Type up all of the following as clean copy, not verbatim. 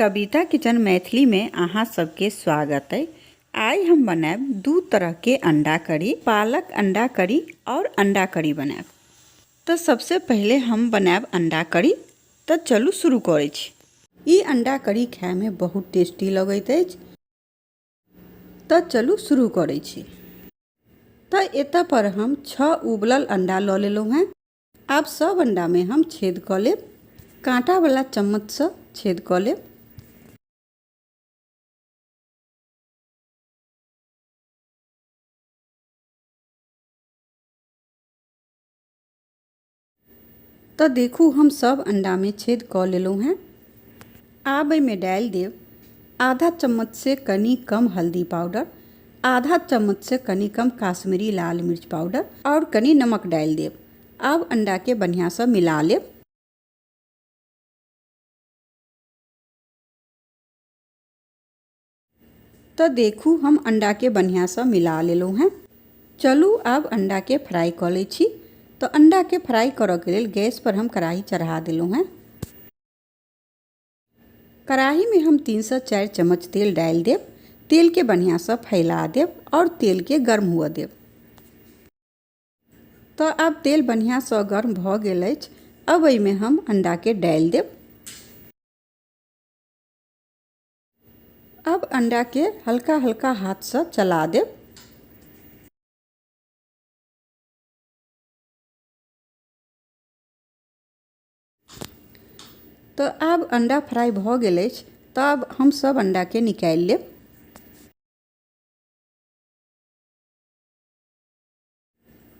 कविता kitchen Maithili में अहाँ सबके स्वागत है। आइ हम बनायब दू तरह के अंडा करी, पालक अंडा करी और अंडा करी बनायब। तो सबसे पहले हम बनायब अंडा करी, तो चलू शुरू करै छी। ई अंडा करी खाय में बहुत टेस्टी लगैत अछि। तो चलू शुरू करै छी। तो एतऽ पर हम 6 उबलल अंडा लऽ लेलहुँ हेँ। आब सब अंडा में हम छेद कऽ लेब, कांटा वाला चम्मच से छेद कऽ लेब। तो देखू हम सब अंडा में छेद कऽ लेलहुँ हेँ। आब एहिमे डालि देब आधा चम्मच से कनी कम हल्दी पाउडर, आधा चम्मच से कनी कम काश्मीरी लाल मिर्च पाउडर और कनी नमक डालि देब। आब अंडा के बढ़िया से मिला लेब। तो देखू हम अंडा के बढ़िया से मिला लेलहुँ हेँ। चलू आब अंडा के फ्राई कऽ लै छी। तो अंडा के फ्राई करऽ के लेल गैस पर हम कढ़ाई चढ़ा देलहुँ हेँ। कढ़ाई में हम 3 से 4 चम्मच तेल डालि देब। तेल के बढ़िया से फैला देब और तेल के गर्म हुअ देब। तो आब तेल बढ़िया से गर्म भऽ गेल अछि। अब एहिमे हम अंडा के डालि देब। अब अंडा के हल्का हल्का हाथ से चला देब। तो आब अंडा फ्राई भऽ गेल अछि। तो अब हम सब अंडा के निकालि लेब।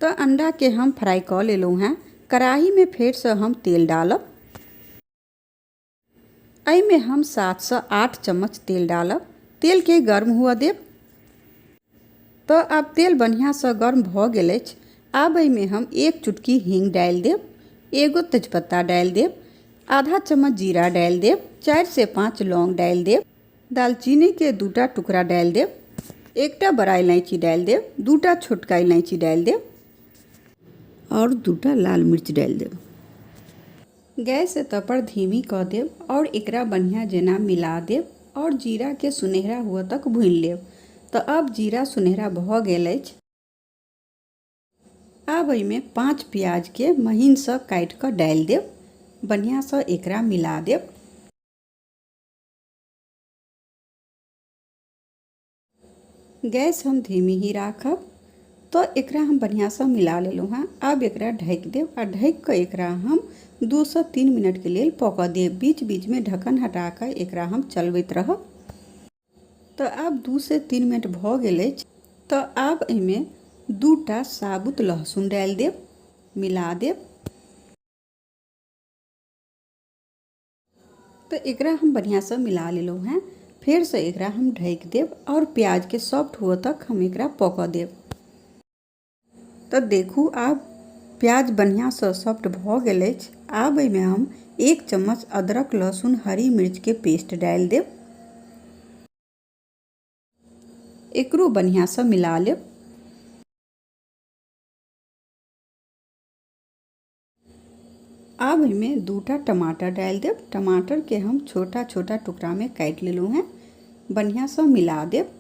तो अंडा के हम फ्राई कऽ लेलहुँ हेँ। कढ़ाई में फेर से हम तेल डालब। एहिमे हम 7 से 8 चम्मच तेल डालब। तेल के गर्म हुअ देब। तो आब तेल बढ़िया से गर्म भऽ गेल अछि। आब एहिमे हम 1 चुटकी हींग डालि देब, एगो तेजपत्ता डालि देब, आधा चम्मच जीरा डालि देब, 4 से 5 लौंग डालि देब, दालचीनी के 2 टुकड़ा डालि देब, 1 बड़ा इलायची डालि देब, 2 छोटका इलायची डालि देब और 2 लाल मिर्च डालि देब। गैस एतऽ पर धीमी कऽ देब और एकरा बढ़िया जेना मिला देब और जीरा के सुनहरा हुअ तक भूनि लेब। तो अब जीरा सुनहरा भऽ गेल अछि। आब एहिमे 5 प्याज के महीन सँ काटि कऽ डालि देब। बढ़िया सँ एकरा मिला देब। गैस हम धीमी ही राखब। तो एकरा हम बढ़िया से मिला लेलहुँ हेँ। आब एकरा ढकि देब आ ढकि कऽ एकरा हम 2 से 3 मिनट के लेल पकऽ देब। बीच बीच में ढक्कन हटा कऽ एकरा हम चलबैत रहब। तो आब 2 से 3 मिनट भऽ गेल अछि। तो आब एहिमे 2 साबुत लहसुन डालि देब, मिला देब। तो एकरा हम बढ़िया से मिला लेलहुँ हेँ। फेर से एकरा हम ढकि देब और प्याज के सॉफ्ट हुअ तक हम एकरा पकऽ देब। तो देखू आब प्याज बढ़िया से सॉफ्ट भऽ गेल अछि। आब एहिमे हम 1 चम्मच अदरक लहसुन हरी मिर्च के पेस्ट डालि देब। एकरो बढ़िया से मिला लेब। आब एहिमे 2 टमाटर डालि देब। टमाटर के हम छोटा छोटा टुकड़ा में काटि लेलहुँ हेँ। बढ़िया से मिला देब।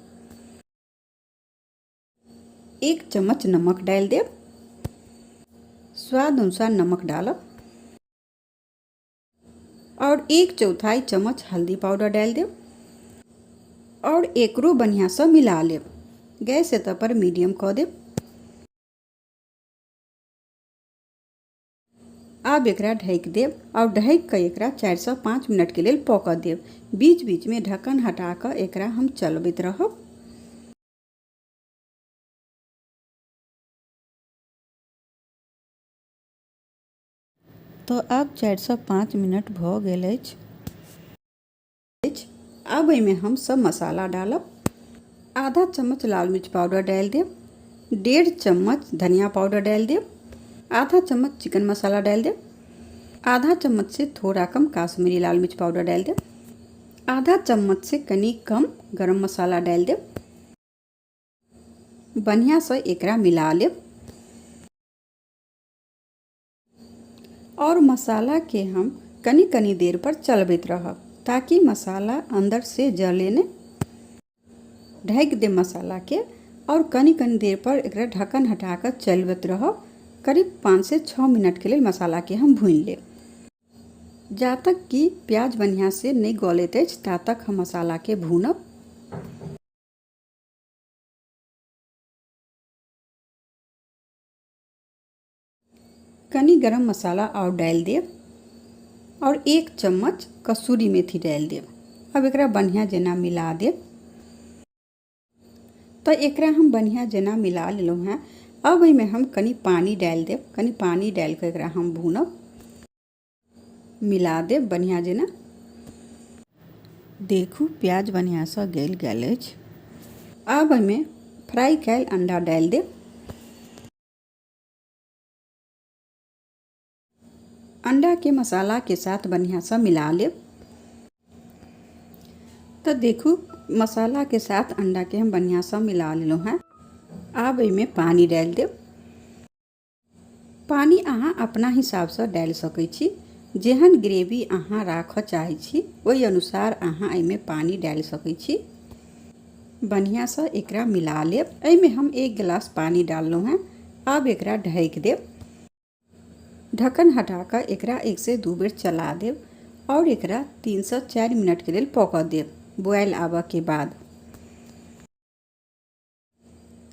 1 चम्मच नमक डालि देब। स्वाद अनुसार नमक डालब और 1/4 चम्मच हल्दी पाउडर डालि देब और एकरो बढ़िया से मिला लेब। गैस एतऽ पर मीडियम कऽ देब। आब एकरा ढकि देब और ढकि कऽ एकरा 4 से 5 मिनट के लेल पकऽ देब। बीच बीच में ढक्कन हटा कऽ एकरा हम चलबैत रहब। तो आब 4 से 5 मिनट भऽ गेल अछि। आब एहिमे हम सब मसाला डालब। आधा चम्मच लाल मिर्च पाउडर डालि देब, 1.5 चम्मच धनिया पाउडर डालि देब, आधा चम्मच चिकन मसाला डालि देब, आधा चम्मच से थोड़ा कम काश्मीरी लाल मिर्च पाउडर डालि देब, आधा चम्मच से कनी कम गरम मसाला डालि देब। बढ़िया से एकरा मिला लेब और मसाला के हम कनी कनी देर पर चलबैत रहब। ताकि मसाला अंदर से जले नहि। ढकि देब मसालाके आओर कनि कनि देर पर एकरा ढक्कन हटा कऽ चलबैत रहब। करीब 5 से 6 मिनटके लेल मसालाके हम भूनि लेब। जा तक कि प्याज बढ़िआँ से नहि गलैत अछि ता तक हम मसालाके भूनब। कनि गरम मसाला आओर डालि देब आओर 1 चम्मच कसूरी मेथी डालि देब। अब एकरा बढ़िआँ जेना मिला देब। तऽ एकरा हम बढ़िआँ जेना मिला लेलहुँ हेँ। अब एहिमे हम कनि पानि डालि देब। कनि पानि डालि कऽ एकरा हम भूनब, मिला देब बढ़िआँ जेना। देखू प्याज बढ़िआँसँ गलि गेल अछि। आब एहिमे फ्राई कयल अंडा डालि देब। अंडाके मसालाके साथ बढ़िआँसँ मिला लेब। तऽ देखू मसालाके साथ अंडाके हम बढ़िआँसँ मिला लेलहुँ हेँ। आब एहिमे पानि डालि देब। पानि अहाँ अपना हिसाबसँ डालि सकै छी, जेहन ग्रेवी अहाँ राखऽ चाहै छी ओहि अनुसार अहाँ एहिमे पानि डालि सकै छी। बढ़िआँसँ एकरा मिला लेब। एहिमे हम 1 गिलास पानि डाललहुँ हेँ। आब एकरा ढकि देब। ढक्कन हटा कऽ एकरा 1 से 2 बेर चला देब आओर एकरा 3 से 4 मिनटके लेल पकऽ देब बॉयल आबऽके बाद।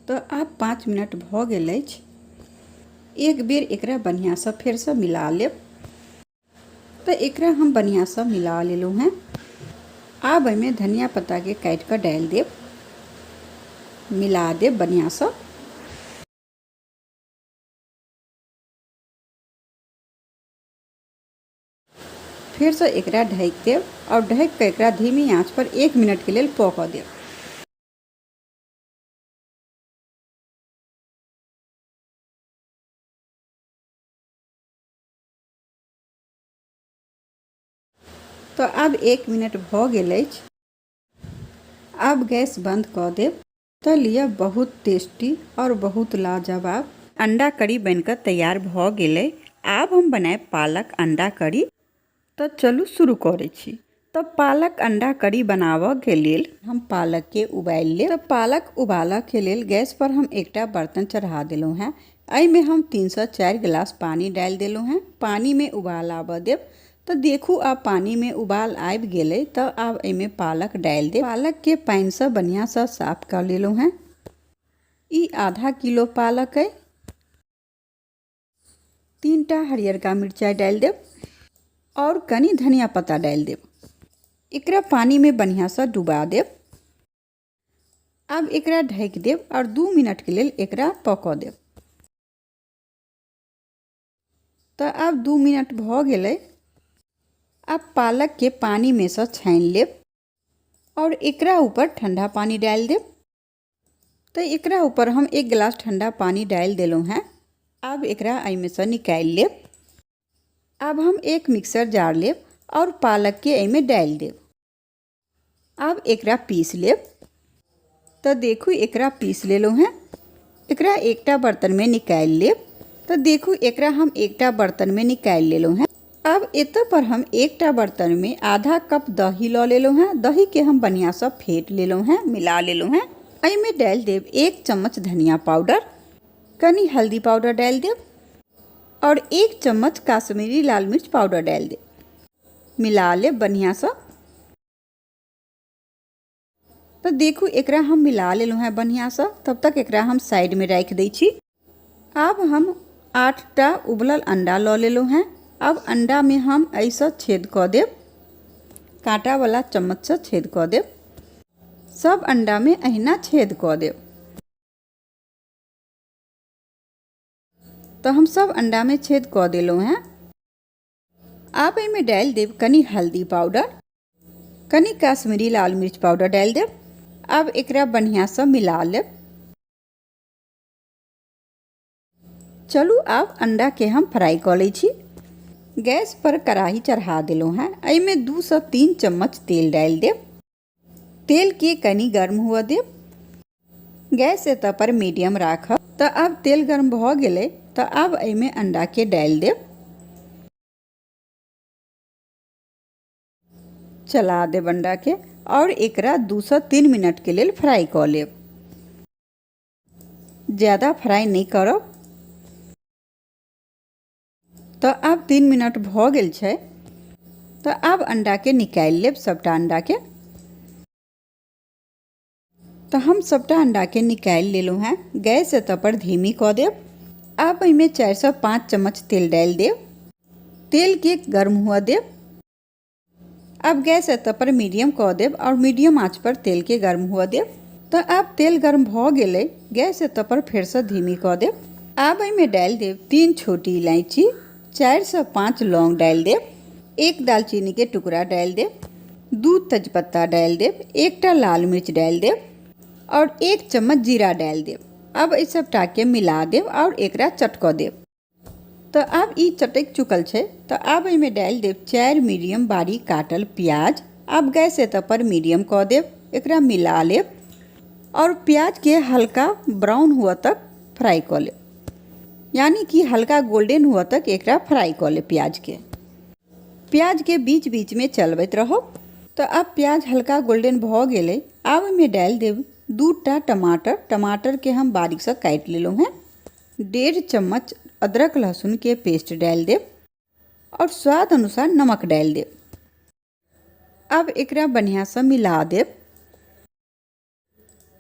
तऽ आब 5 मिनट भऽ गेल अछि। एक बेर एकरा बढ़िआँसँ फेरसँ मिला लेब। तऽ एकरा हम बढ़िआँसँ मिला लेलहुँ हेँ। आब एहिमे धनिया पत्ताके काटि कऽ डालि देब, मिला देब बढ़िआँसँ। फेरसँ एकरा ढकि देब आओर ढकि कऽ एकरा धीमी आँच पर 1 मिनटके लेल पकऽ देब। तऽ आब 1 मिनट भऽ गेल अछि। आब गैस बंद कऽ देब। तऽ लिअ बहुत टेस्टी आओर बहुत लाजवाब अंडा करी बनि कऽ तैयार भऽ गेलै। आब हम बनायब पालक अंडा करी। तऽ चलू शुरू करै छी। तऽ पालक अंडा करी बनाबऽके लेल हम पालकके उबालि लेब। तऽ पालक उबालऽके लेल गैस पर हम एकटा बर्तन चढ़ा देलहुँ हेँ। एहिमे हम 3 से 4 गिलास पानि डालि देलहुँ हेँ। पानिमे उबाल आबऽ देब। तऽ देखू आब पानिमे उबाल आबि गेलै। तऽ आब एहिमे पालक डालि देब। पालकके पानिसँ बढ़िआँसँ साफ कऽ लेलहुँ हेँ। ई आधा किलो पालक अइ। 3टा हरियरका मिरचाइ डालि देब आओर कनि धनिया पत्ता डालि देब। एकरा पानिमे बढ़िआँसँ डुबा देब। आब एकरा ढकि देब आओर 2 मिनटके लेल एकरा पकऽ देब। तऽ आब 2 मिनट भऽ गेलै। आब पालकके पानिमे सँ छानि लेब आओर एकरा ऊपर ठण्डा पानि डालि देब। तऽ एकरा ऊपर हम 1 गिलास ठण्डा पानि डालि देलहुँ हेँ। आब एकरा एहिमेसँ निकालि लेब। आब हम एक मिक्सर जार लेब आओर पालकके एहिमे डालि देब। आब एकरा पीस लेब। तऽ देखू एकरा पीस लेलहुँ हेँ। एकरा एकटा बर्तनमे निकालि लेब। तऽ देखू एकरा हम एकटा बर्तनमे निकालि लेलहुँ हेँ। आब एतऽ पर हम एकटा बर्तनमे आधा कप दही लऽ लेलहुँ हेँ। दहीके हम बढ़िआँसँ फेट लेलहुँ हेँ, मिला लेलहुँ हेँ। एहिमे डालि देब 1 चम्मच धनिया पाउडर, कनि हल्दी पाउडर डालि देब आओर 1 चम्मच काश्मीरी लाल मिर्च पाउडर डालि देब। मिला लेब बढ़िआँसँ। तऽ देखू एकरा हम मिला लेलहुँ हेँ बढ़िआँसँ। तब तक एकरा हम साइडमे राखि दै छी। आब हम 8टा उबलल अंडा लऽ लेलहुँ हेँ। आब अंडामे हम एहिसँ छेद कऽ देब, काँटावला चम्मचसँ छेद कऽ देब। सब अंडामे अहिना छेद कऽ देब। तऽ हम सब अंडामे छेद कऽ देलहुँ हेँ। आब एहिमे डालि देब कनि हल्दी पाउडर, कनि काश्मीरी लाल मिर्च पाउडर डालि देब। आब एकरा बढ़िआँसँ मिला लेब। चलू आब अंडाके हम फ्राई कऽ लै छी। गैस पर कढ़ाही चढ़ा देलहुँ हेँ। एहिमे 2 से 3 चम्मच तेल डालि देब। तेलके कनि गर्म हुअ देब। गैस एतऽ पर मीडियम राखब। तऽ आब तेल गर्म भऽ गेलै। तऽ आब एहिमे अंडाके डालि देब। चला देब अंडाके आओर एकरा 2 सँ 3 मिनटके लेल फ्राई कऽ लेब। ज्यादा फ्राई नहि करब। तऽ आब 3 मिनट भऽ गेल छै। तऽ आब अंडाके निकालि लेब सभटा अंडाके। तऽ हम सभटा अंडाके निकालि लेलहुँ हेँ। गैस एतऽ पर धीमी कऽ देब। आब एहिमे 4 सँ 5 चम्मच तेल डालि देब। तेलके गर्म हुअ देब। आब गैस एतऽ पर मीडियम कऽ देब आओर मीडियम आँच पर तेलके गर्म हुअ देब। तऽ आब तेल गर्म भऽ गेलै। गैस एतऽ पर फेरसँ धीमी कऽ देब। आब एहिमे डालि देब 3 छोटी इलायची, 4 सँ 5 लौंग डालि देब, 1 दालचीनीके टुकड़ा डालि देब, 2 तेजपत्ता डालि देब, 1टा लाल मिर्च डालि देब आओर 1 चम्मच जीरा डालि देब। आब एहि सभटाके मिला देब आओर एकरा चटकऽ देब। तऽ आब ई चटकि चुकल छै। तऽ आब एहिमे डालि देब 4 मीडियम बारीक काटल प्याज। आब गैस एतऽ पर मीडियम कऽ देब। एकरा मिला लेब आओर प्याजके हल्का ब्राउन हुअ तक फ्राई कऽ लेब, यानी कि हल्का गोल्डन हुअ तक एकरा फ्राई कऽ लेब प्याजके। प्याजके बीच बीचमे चलबैत रहब। तऽ आब प्याज हल्का गोल्डन भऽ गेलै। आब एहिमे डालि देब 2टा टमाटर। टमाटरके हम बारीकसँ काटि लेलहुँ हेँ। 1.5 चम्मच अदरक लहसुनके पेस्ट डालि देब आओर स्वाद अनुसार नमक डालि देब। आब एकरा बढ़िआँसँ मिला देब।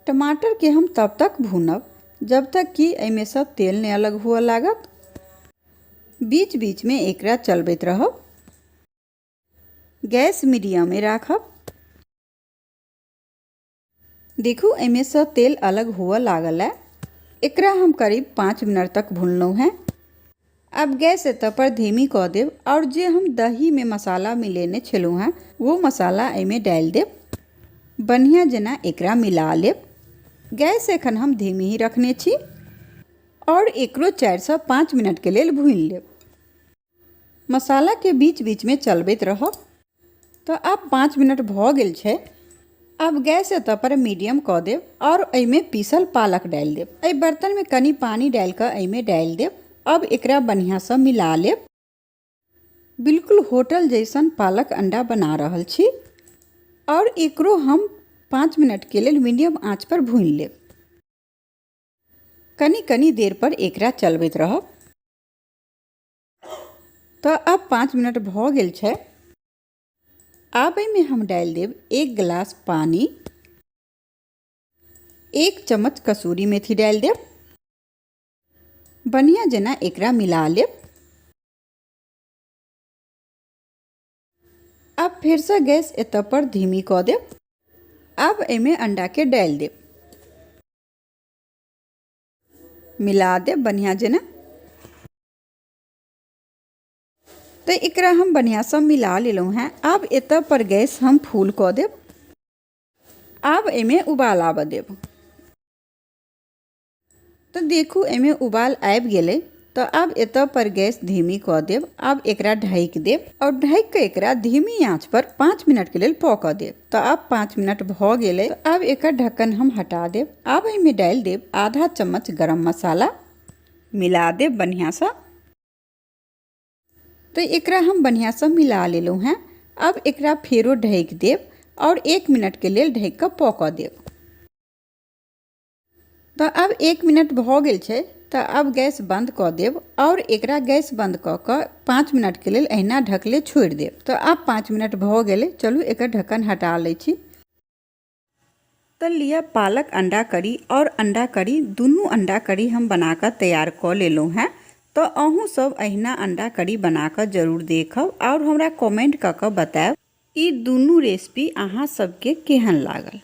टमाटरके हम तब तक भूनब जब तक कि एहिमे सँ तेल नहि अलग हुअ लागत। बीच बीचमे एकरा चलबैत रहब। गैस मीडियमे राखब। देखू, एहिमे सँ तेल अलग हुअ लागल है। एकरा हम करीब 5 मिनट तक भुनलहुँ हेँ। आब गैस एतऽ पर धीमी कऽ देब आओर जे हम दहीमे मसाला मिलेने छलहुँ हेँ, ओ मसाला एहिमे डालि देब। बढ़िआँ जेना एकरा मिला लेब। गैस एखन हम धीमी ही रखने छी आओर एकरो 4 सँ 5 मिनटके लेल भूनि लेब। मसालाके बीच बीचमे चलबैत रहब। तऽ आब 5 मिनट भऽ गेल छै। आब गैस एतऽ पर मीडियम कऽ देब आओर एहिमे पीसल पालक डालि देब। एहि बर्तनमे कनि पानि डालि कऽ एहिमे डालि देब। अब एकरा बढ़िआँसँ मिला लेब। बिल्कुल होटल जैसन पालक अंडा बना रहल छी। आओर एकरो हम 5 मिनटके लेल मीडियम आँच पर भूनि लेब। कनि कनि देर पर एकरा चलबैत रहब। तऽ आब 5 मिनट भऽ गेल छै। आब एहिमे हम डालि देब 1 गिलास पानि। 1 चम्मच कसूरी मेथी डालि देब। बढ़िआँ जेना एकरा मिला लेब। आब फेरसँ गैस एतऽ पर धीमी कऽ देब। आब एहिमे अंडाके डालि देब। मिला देब बढ़िआँ जेना। तऽ एकरा हम बढ़िआँसँ मिला लेलहुँ हेँ। आब एतऽ पर गैस हम फुल कऽ देब। आब एहिमे उबाल आबऽ देब। तऽ देखू, एहिमे उबाल आबि गेलै। तऽ आब एतऽ पर गैस धीमी कऽ देब। आब एकरा ढकि देब आओर ढकि कऽ एकरा धीमी आँच पर 5 मिनटके लेल पकऽ देब। तऽ आब 5 मिनट भऽ गेलै। आब एकर ढक्कन हम हटा देब। आब एहिमे डालि देब आधा चम्मच गरम मसाला। मिला देब बढ़िआँसँ। तऽ एकरा हम बढ़िआँसँ मिला लेलहुँ हेँ। आब एकरा फेरो ढकि देब आओर 1 मिनटके लेल ढकि कऽ पकऽ देब। तऽ आब 1 मिनट भऽ गेल छै। तऽ आब गैस बन्द कऽ देब आओर एकरा गैस बन्द कऽ कऽ 5 मिनटके लेल अहिना ढकले छोड़ि देब। तऽ आब 5 मिनट भऽ गेलै। चलू, एकर ढक्कन हटा लै छी। तऽ लिअ, पालक अंडा करी आओर अंडा करी, दुनू अंडा करी हम बना कऽ तैयार कऽ लेलहुँ हेँ। तऽ अहूँ सब अहिना अंडा करी बना कऽ जरूर देखब आओर हमरा कमेंट कऽ कऽ बतायब, ई दुनू रेसिपी अहाँ सबके केहन लागल।